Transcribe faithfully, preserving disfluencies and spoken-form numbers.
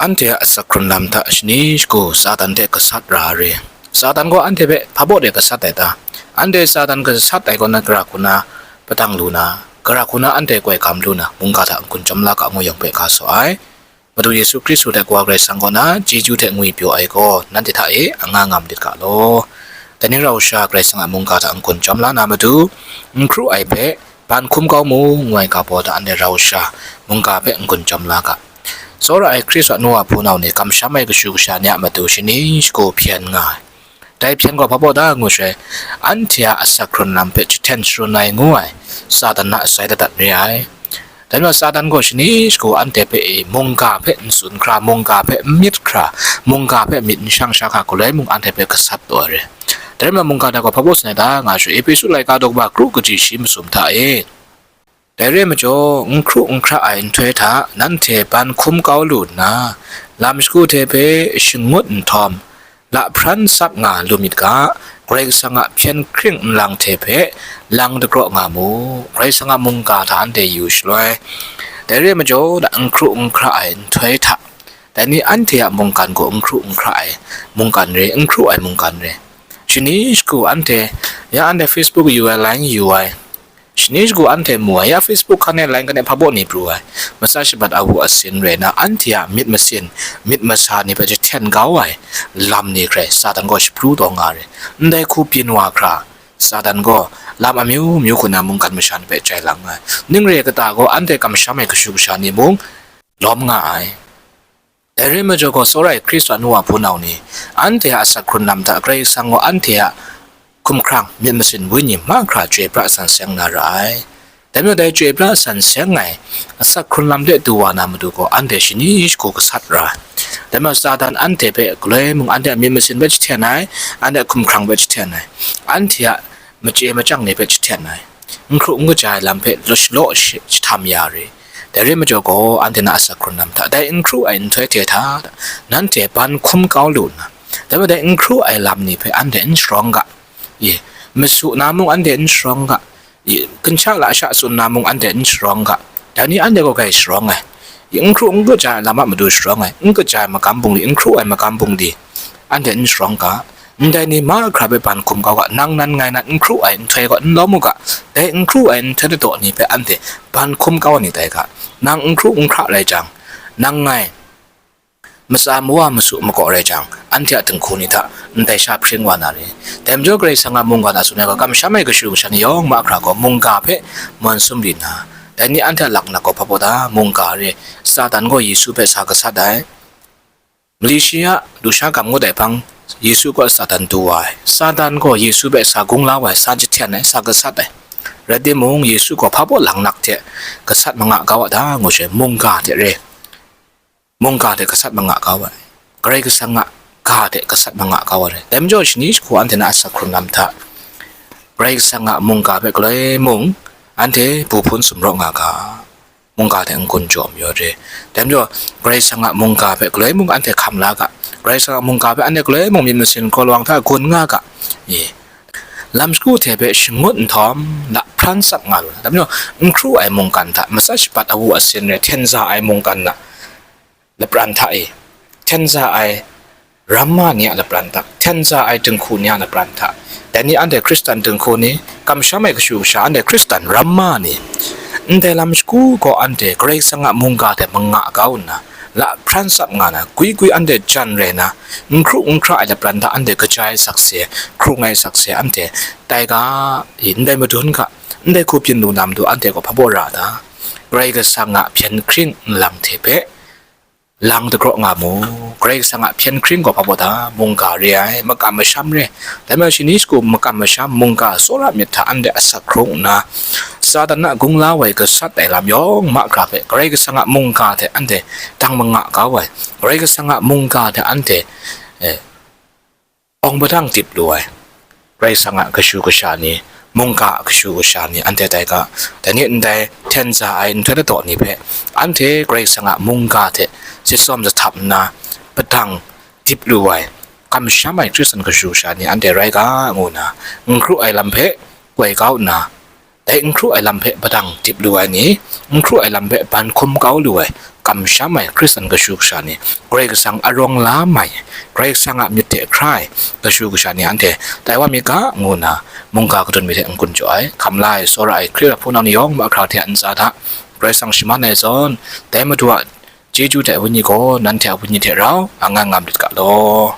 Anhte a asak hkrun lam hta shani shagu Satan hte gasat ra ai re. Satan gaw anhte hpe hpa baw de gasat ai ta? Anhte Satan gasat ai kaw na gara hku na padang lu na, gara hku na anhte koi kam lu na, mungga hta n-gun chyawm la ga ngu yang hpe ga saw ai. Madu Yesu Hkristu hte Kawa Karai Kasang kaw na chyeju hte ngwipyaw ai gaw nanhte hta e anga ngam lit ga law. Dai ni rau sha Karai Kasang a mungga hta n-gun chyawm la na matu, n hkru ai hpe ban hkum kau mu, ngu ai ga baw hta anhte rau sha mungga hpe n-gun chyawm la ga. Tsawra ai Hkristu a nu a hpunau ni, kamsham ai kashu kasha ni a matu shani shagu hpyen nga ai. Dai hpyen gaw hpa baw da ngu shaloi, anhte a asak hkrun lam hpe jahten sharun ai ngu ai, Satan a sai ladat re ai. Dai majaw Satan gaw shani shagu anhte hpe e mungga hpe n tsun hkra, mungga hpe n myit hkra, mungga hpe myit n shang sha hkra galoi mung anhte hpe gasat taw ai re. Dai majaw mungga hta gaw hpa baw tsun ai ta nga shaloi, Ehpesu laika daw kaba kru kaji shi masum hta e. Dai re ai majaw, n hkru n hkra ai nhtoi hta nanhte ban hkum kau lu nna, lam shagu hte hpe shangut nhtawm, lahpran tsap nga lu myit ga, Karai Kasang a hpyen hkring nlang hte hpe lang dagraw nga mu, Karai Kasang a mungga hta anhte yu shaloi. Dai re ai majaw, n hkru n hkra ai nhtoi hta, dai ni anhte a mungkan gaw n hkru n hkra ai mungkan re, n hkru ai mungkan re. Shani shagu anhte, ya anhte Facebook yu ai, line yu ai, shani shagu anhte mu ai, ya Facebook hkan e line hkan e hpa baw ni pru ai, masa shabat awu asin rai na, anhte a myit masin, myit masa ni hpe jahten kau ai lam ni hkrai Satan gaw shapru taw nga ai. Ndai hku byin wa hkra, Satan gaw lam amyu myu hku na mungkan masha ni hpe jai lang nga ai. Ning re ai kata gaw, anhte kamsham ai kashu kasha ni mung lawm nga ai. Dai re ai majaw gaw, tsawra ai Hkristu a nu wa hpunau ni, anhte a asak hkrun lam hta Karai Kasang gaw anhte a hkumhkrang myit masin wenyi mahkra chyoi pra san seng na ra ai. Dai majaw dai chyoi pra san seng ai asak hkrun lam de du wa na matu gaw, anhte shani shagu gasat ra ai. Dai majaw Satan anhte hpe galoi mung anhte a myit masin hpe jahten ai, anhte a hkumhkrang hpe jahten ai, anhte a machye machyang ni hpe jahten ai, n hkru n kaja ai lam hpe law shi-, lahtam ya re. Dai re ai majaw gaw, anhte na asak hkrun lam hta, dai n hkru ai nhtoi hte hta nanhte ban hkum kau lu nna, dai majaw dai n hkru ai lam ni hpe anhte n sharawng ga. I, masu na mung anhte n sharawng ga. I, ginchak lasha tsun na mung anhte n sharawng ga. Dai ni anhte gaw grai sharawng ai. I, n hkru n kaja ai lam a matu sharawng ai, n kaja ai magam bungli, n hkru ai magam bungli, anhte n sharawng ga. Ndai ni mahkra hpe ban hkum kau ga, nang nan ngai nan n hkru ai nhtoi gaw n lawm u ga, dai n hkru ai nhtoi ladaw ni hpe anhte ban hkum kau ni tai ga. Nang n hkru n hkra rai jang, nang ngai matsa mawa masu makaw rai jang, anhte a dinghku ni hta ndai sha hpring wa na re. Dai majaw Karai Kasang a mungga hta tsun ai gaw, kamsham ai kashu kasha ni yawng mahkra gaw mungga hpe mawn sum ri nna, dai ni anhte a laknak gaw hpa baw da, mungga re. Satan gaw Yesu hpe sa gasat ai. Mali shi a lusha gam ngut ai hpang, Yesu kaw Satan du wa ai. Satan gaw Yesu hpe sa gung la wa ai, sa jahten ai, sa gasat ai. Rai timung, Yesu gaw hpa baw laknak hte gasat manga kau a ta ngu shaloi, mungga hte re. Mungga hte gasat manga kau ai. Karai Kasang a ga hte gasat manga kau ai. Dai majaw, shani shagu anhte na asak hkrun lam hta, Karai Kasang a mungga hpe galoi mung anhte bu hpun sumrawk nga ga. Mungga hte n-gun jaw mayu re. Dai majaw, Karai Kasang a mungga hpe galoi mung anhte hkam la ga. Karai Kasang a mungga hpe anhte galoi mung myit masin gaw lawang hta gun nga ga. I, lam shagu hte hpe shangut nhtawm, lahpran tsap nga lu na. Dai majaw, n hkru ai mungkan hta, matsat shabat awu asin rai, hten za ai mungkan hta, lapran hta e, hten za ai ramma ni a lapran hta, hten za ai dinghku ni a lapran hta, dai ni anhte Hkristan dinghku ni, kamsham ai kashu kasha anhte Hkristan ramma ni, ndai lam shagu gaw anhte Karai Kasang a mungga hte manga kau nna, lahpran tsap nga na, gwi gwi anhte jan rai na, n hkru n hkra ai lapran hta anhte kaja ai sakse, hkrung ai sakse anhte tai ga, i, ndai madun ga, ndai hku byin lu na matu anhte gaw hpa baw ra ta? Karai Kasang a hpyen hkring nlang hte hpe lang dagraw nga mu. Karai Kasang a hpyen hkring gaw hpa baw ta? Mungga re ai, makam masham re. Dai majaw shani shagu makam masham mungga tsawra myit hta anhte asak hkrung nna, Satan a gung la wai gasat ai lam yawng mahkra hpe Karai Kasang a mungga hte anhte dang manga kau ai, Karai Kasang a mungga hte anhte, eh, awng padang dip lu ai, Karai Kasang a kashu kasha ni, mungga a kashu kasha ni anhte tai ga, dai ni ndai hten za ai nhtoi ladaw ni hpe, anhte Karai Kasang a mungga hte sitsawm zahtap nna, padang dip lu ai, kamsham ai Hkristan kashu kasha ni anhte rai ga, ngu nna, n hkru ai lam hpe koi kau nna, dai n hkru ai lam hpe padang dip lu ai ni, n hkru ai lam hpe ban hkum kau lu ai, kamsham ai Hkristan kashu kasha ni, Karai Kasang arawng la mai, Karai Kasang a myit hte hkra ai kashu kasha ni anhte tai wa mi ga, ngu nna mungga kadun mi hte n-gun jaw ai, hkam la ai, tsawra ai, Hkristu a hpunau ni yawng mahkra hte a ntsa hta Karai Kasang shaman ai zawn, dai Madu a chyeju hte a Wenyi gaw nanhte a wenyi hte rau a ngan ngam lit ga law.